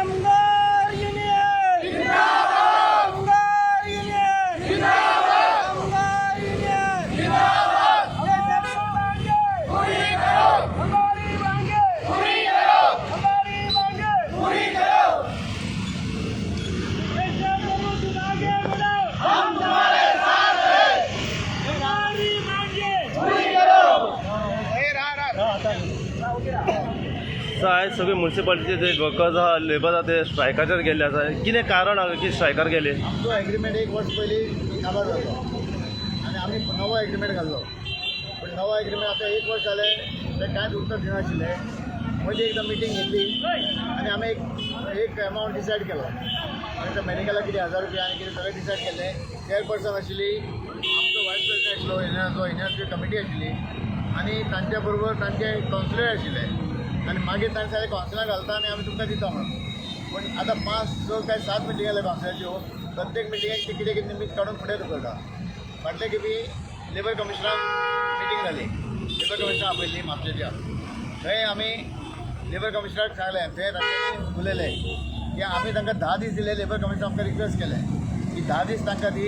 कामगार युनियन, कामगार युनियन, कामगार युनियन। पूरी करो हमारी मांगे, पूरी करो हमारी मांगे, पूरी करो। प्रभु, तुम आगे बढ़ो, हम तुम्हारे साथ हैं। हमारी मांगे पूरी करो। सो आयज सगळे म्युन्सिपालिटीचे जे वर्कर्स आहा, लेबर आहा, ते स्ट्रायकाचेर गेल्ले आसा. कितें कारण आहा की स्ट्रायकार गेले? आमचो एग्रीमेंट एक वर्स पयलीं काबार जालो आनी आमी नवो एग्रीमेंट घाल्लो. पूण नवो एग्रीमेंट आतां एक वर्स जालें, ते कांयच उत्तर दिनाशिल्ले. मदीं एकदां मिटींग घेतली आनी आमी एक एक एमावंट डिसायड केलो आनी त्या मेडिकलाक कितें 1000 रुपया आनी कितें सगळें डिसायड केलें. चेअरपर्सन आशिल्ली, आमचो वायस प्रेसिडेंट आशिल्लो युनियनाचो, युनियनाची कमिटी आशिल्ली आनी तांच्या बरोबर तांचे कावन्सिलर आशिल्ले. आनी मागीर तांणी सांगलें, कावन्सिलाक घालता आनी आमी तुमकां दिता म्हणून. पूण आतां पांच स काय सात मिटिंग जाल्या कावन्सिलाच्यो. प्रत्येक मिटिंगेक ते कितें कितें निमित्त काडून फुडें धुकलता. फाटले खेपी लेबर कमिशनराक मिटींग जाली. लेबर कमिशनर आपयल्ली म्हापशेच्या. थंय आमी लेबर कमिशनराक सांगलें, थंय तांच्यांनी उलयले की आमी तांकां 10 दीस दिले. लेबर कमिशनर आमकां रिक्वेस्ट केलें की 10 दीस तांकां दी,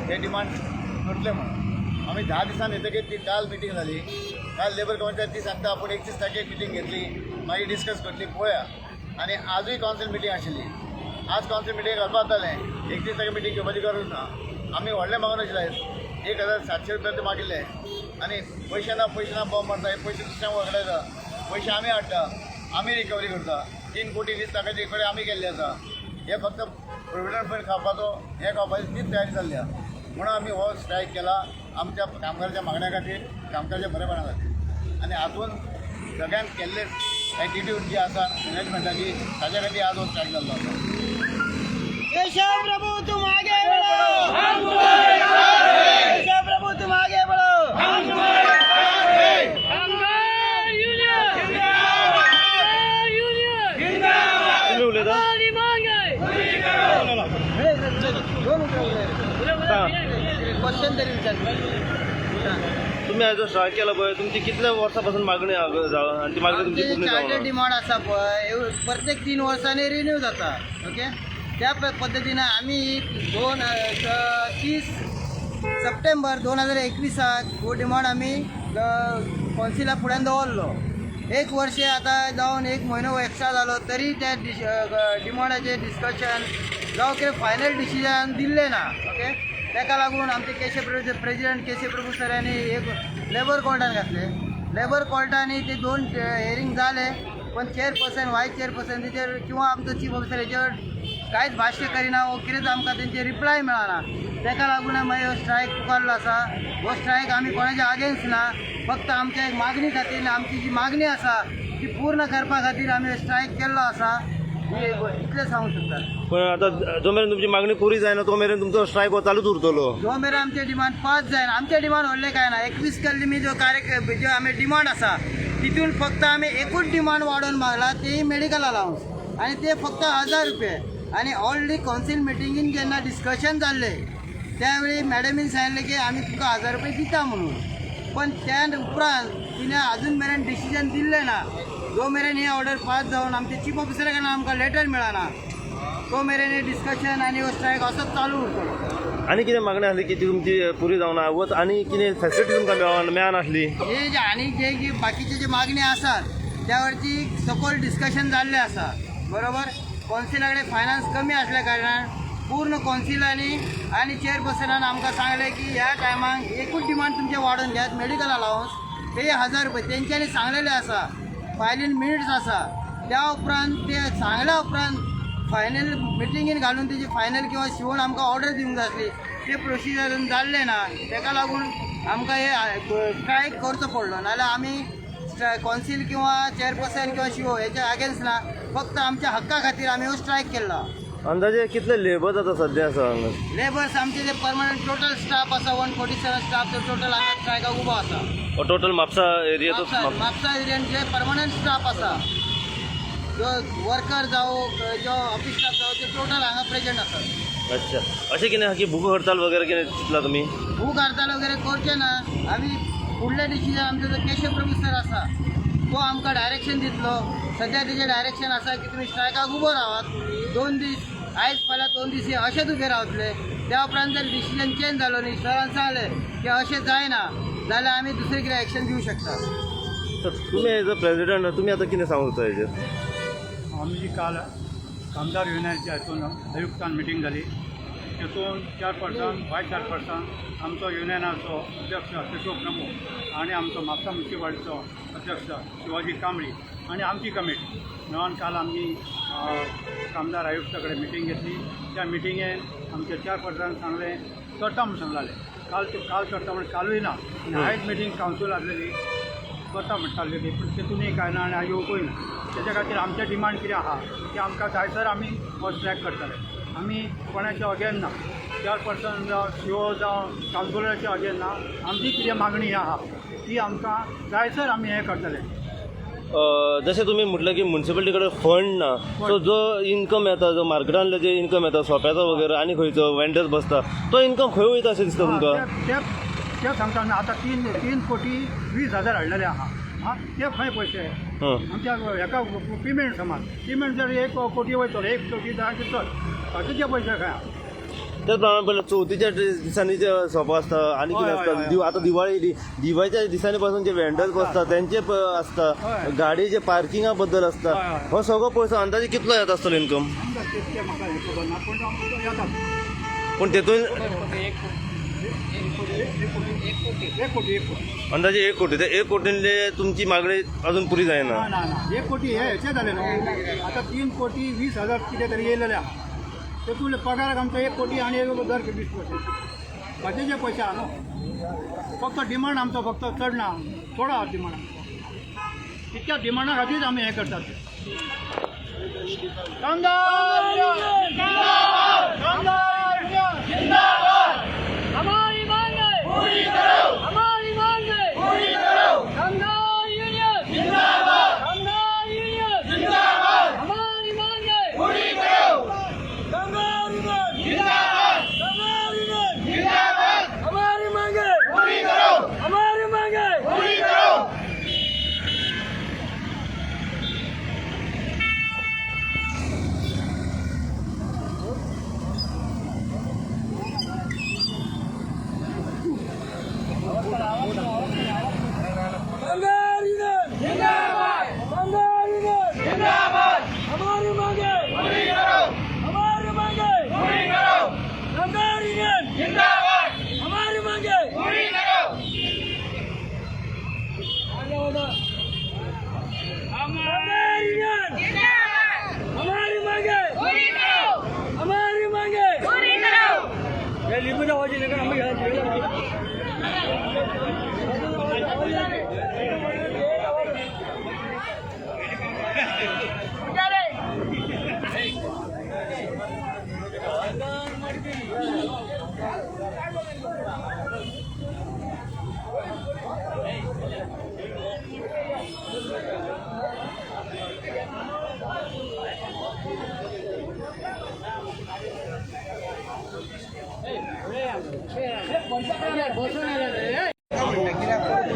हे डिमांड करतले म्हणून. आमी 10 दिसान येतकीर ती काल मिटींग जाली. काल लेबर कमिशनर ती सांगता, आपूण 31 तारखेक मिटींग घेतली, मागीर डिस्कस करतली पळोवया. आनी आजूय कावन्सील मिटींग आशिल्ली. आज कावन्सील मिटींग घालपाक जातालें, 31 तारखेक मिटींग घेवपाची गरज ना. आमी व्हडलें मागून आशिल्ले, 1700 रुपया ते मागिल्ले. आनी पयशे ना, पयशे ना बॉम्ब मारता. हे पयशे दुसऱ्यांक वगडायता. पयशे आमी हाडटा, आमी रिकवरी करता. 3 कोटी 20 लाखाची रिकवरी आमी केल्ली आसा. हे फक्त प्रोविडंट फंड खावपाचो, हे खावपाची तीच तयारी जाल्ली आसा. म्हणून आमी हो स्ट्रायक केला, आमच्या कामगाराच्या मागण्या खातीर, कामगाराच्या बरेपणा खातीर. आनी हातून सगळ्यांक केल्ले एटिट्यूड जी आसा मॅनेजमेंटाची, ताच्या खातीर आज हो स्ट्रायक जाल्लो आसा. केशव प्रभु, तुम आगे बढ़ो, हम तुम्हारे साथ हैं। केशव प्रभु, तुम आगे बढ़ो, हम तुम्हारे साथ हैं। कामगार यूनियन, कामगार यूनियन। तुमी उलयता. हमारी मांगे। सांगा. क्वेश्चन तरी विचार. तुमी आयज जो स्ट्रायक केला पळय, तुमची कितल्या वर्सां पासून मागणी आहा आनी ती मागणी तुमची पूर्ण चार्टर जावना? डिमांड आसा पळय, प्रत्येक 3 वर्सांनी रिन्यू जाता. ओके, त्या पद्दतीन आमी दोन 30 सप्टेंबर 2021 हो डिमांड आमी कौन्सिला फुड्यान दवरलो. एक वर्स आतां जावन एक म्हयनो एक्स्ट्रा जालो, तरी त्या डिमांडाचेर डिस्कशन जावं कितें फायनल डिसिजन दिल्लें ना. ओके, ताका लागून आमचे केशव प्रभू, प्रेजिडेंट केशव प्रभू सरांनी एक लेबर कोर्टान घातले. लेबर कोर्टांनी ते दोन हियरींग जाले, पण चेअरपर्सन, वायस चेअरपर्सन तेचेर किंवा आमचो चीफ ऑफिसर हेचेर कांयच भाश्य करिना वो कितेंच आमकां तेंचे रिप्लाय मेळना. ताका लागून मागीर हो स्ट्रायक पुकारलो आसा. हो स्ट्रायक आमी कोणाच्या अगेन्स्ट ना, फक्त आमच्या एक मागणी खातीर, आमची जी मागणी आसा ती पूर्ण करपा खातीर आमी स्ट्रायक केल्लो आसा. हे इतलें सांगूंक शकता. पण आतां जो मेरेन तुमची मागणी पुरी जायना, तो मेरेन तुमचो स्ट्रायक हो चालूच उरतलो? जो मेरेन आमचे डिमांड पास जायना. आमचे डिमांड व्हडले काय ना. 21 कलमी जो कार्य जो आमी डिमांड आसा, तितून फक्त आमी एकूच डिमांड वाडोवन मागला, तेही मेडिकल अलावन्स आनी ते फक्त 1000 रुपये. आनी ऑलरेडी कौन्सिल मिटिंगेन जेन्ना डिस्कशन जाल्लें, त्यावेळी मॅडमीन सांगलें की आमी तुमकां 1000 रुपये दिता म्हणून. पण त्या उपरांत तिणें अजून मेरेन डिसिजन दिल्लें ना. जो मेरेन ही ऑर्डर पास जावन आमचे चीफ ऑफिसरा कडल्यान आमकां लेटर मेळना, तो मेरेन हे डिस्कशन आनी हो स्ट्रायक असोच चालू उरतलो. आनी कितें मागणी आसली की ती तुमची पुरी जावना वच आनी कितें फॅसिलिटी तुमकां मेळनासली? हे जे आणि जे जे बाकीचे जे मागणी आसात, त्यावरती सखोल डिस्कशन जाल्लें आसा. बरोबर, कौन्सिला कडेन फायनान्स कमी आसल्या कारणान पूर्ण कौन्सिलांनी आनी चेअरपर्सनान आमकां सांगलें की ह्या टायमाक एकूच डिमांड तुमचें वाडोवन घेयात, मेडिकल अलावन्स, ते 1000 रुपये. तेंच्यांनी सांगलेलें आसा, फायलीन मिनिट्स आसा. त्या उपरांत ते सांगल्या उपरांत फायनल मिटिंगेन घालून तेजी फायनल किंवा शिवण आमकां ऑर्डर दिवंक जाय आसली, ते प्रोसिजर जाल्लें ना. ताका लागून आमकां हे स्ट्रायक करचो पडलो. नाजाल्यार आमी कौन्सिल किंवा चेअरपर्सन किंवा शिवो हेच्या अगेन्स्ट ना, फक्त आमच्या हक्का खातीर आमी हो स्ट्रायक केल्लो. अंदाजे कितले लेबर जाता सध्या आसा हांगा? लेबर्स आमचे जे परमनंट टोटल स्टाफ आसा, 147 स्टाफ, तो टोटल हांगा स्ट्रायकाक उबो आसा. टोटल म्हापसा एरियाचो? म्हापसा, म्हापसा एरियन जे परमनंट स्टाफ आसा, जो वर्कर जावं, जो ऑफिस स्टाफ जावं, ते टोटल हांगा प्रेझेंट आसात. अच्छा, अशें कितें आहा की भूक हडताल वगैरे कितें चिंतला तुमी? भूक हडताल वगैरे करचे ना आमी. फुडले डिसिजन आमचे जो केशव प्रभू सर आसा. तो आमकां डायरेक्शन दितलो. सद्या तेजें डायरेक्शन आसा की तुमी स्ट्रायकाक उबो रावात 2 दीस. आयज फाल्यां 2 दीस हे अशेंच उबे रावतले. त्या उपरांत जर डिसिजन चेंज जालो न्ही, सरान सांगलें की अशें जायना जाल्यार आमी दुसरें कितें एक्शन घेवं शकता. तर तुमी एज अ प्रेसिडेंट तुमी आतां कितें सांगूंक सोदता हेजेर? आमची काल कामदार युनियनाच्या हातून आयुक्तान मिटींग जाली. तेतून चेअरपर्सन, वायस चेअरपर्सन, आमचो युनियनाचो अध्यक्ष केशव प्रभू आनी आमचो म्हापसा म्युन्सिपालिटीचो अध्यक्ष शिवाजी कांबळी आनी आमची कमिटी मेळून काल आमी कामदार आयुक्ता कडेन मिटींग घेतली. त्या मिटिंगेन आमच्या चेअरपर्सनान सांगलें, करता म्हूण सांगलें काल. काल करता म्हण कालूय ना आनी आयज मिटींग कावन्सील आसलेली, करता म्हणटाली ती, पूण तेतूनय कांय ना आनी आयज येवपूय ना. तेच्या खातीर आमचें डिमांड कितें आहा की आमकां जायसर आमी हो स्ट्रायक करतले. आमी कोणाचे अगेन ना, चेअरपर्सन जावं, सीओ जावं, कावन्सिलराचे अगेन ना. आमची कितें मागणी आहा ती आमकां जायसर आमी हें करतले. जशें तुमी म्हटलें की म्युन्सिपालिटी कडेन फंड ना, सो जो इन्कम येता, जो मार्केटांतलो जे इन्कम येता सोप्याचो वगैरे आनी खंयचो वेंडर्स बसता, तो इन्कम खंय वयता अशें दिसता तुमकां? ते ते सांगता आमी आतां 3 कोटी 20 हजार हाडलेले आहा. आं, ते खंय पयशे? आमच्या हेका पेमेंट समज, पेमेंट जर 1 कोटी वयतलो, 1 कोटी 10 चड, बाकीचे पयशे खंय आहा? त्याच प्रमाणे पयलीं चवथीच्या दिसांनी जे सोपो आसता आनी कितें आसता, हय, हय, आतां दिवाळी येयली, दिवाळीच्या दिसांनी पासून जे वेंडर्स बसता तेंचे आसता, गाडयेचे पार्किंगा बद्दल आसता, हय, हय. हो सगळो पयसो अंदाजे कितलो येता आसतलो इन्कम? आमकां तितकें म्हाका हें खबर ना, पूण आमकां येता. पूण तेतून 1 कोटी, 1 कोटी, 1 कोटी. अंदाजे 1 कोटी. ते 1 कोटींतले तुमची मागणी अजून पुरी जायना? ना ना ना, 1 कोटी हे हेचे जाले न्हू. आतां 3 कोटी 20 हजार कितें तरी येयलेले आहा. तेतूंतले पगाराक आमचो 1 कोटी आनी 1 हजार 20 पयशे, बाकीचे पयशे आहा न्हू. फक्त डिमांड आमचो फक्त चड ना, थोडो आहा डिमांड आमचो. तितक्या डिमांडा खातीर आमी हें करतात. कामदार कामदार हमारी मांग पूरी करो, हमारी मांग पूरी करो. कामगार यूनियन जिंदाबाद, कामगार यूनियन जिंदाबाद. हमारी मांग पूरी करो. कामगार यूनियन जिंदाबाद, कामगार यूनियन जिंदाबाद. हमारी मांग पूरी करो, हमारी मांग पूरी करो. कामगार यूनियन जिंदाबाद, कामगार यूनियन जिंदाबाद. हमारी मांगे पूरी करो, हमारी मांगे पूरी करो. कामगार यूनियन जिंदाबाद, हमारी मांगे पूरी करो. कामगार यूनियन जिंदाबाद. हमारी मांगे पूरी करो, हमारी मांगे पूरी करो.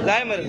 जाय मरे.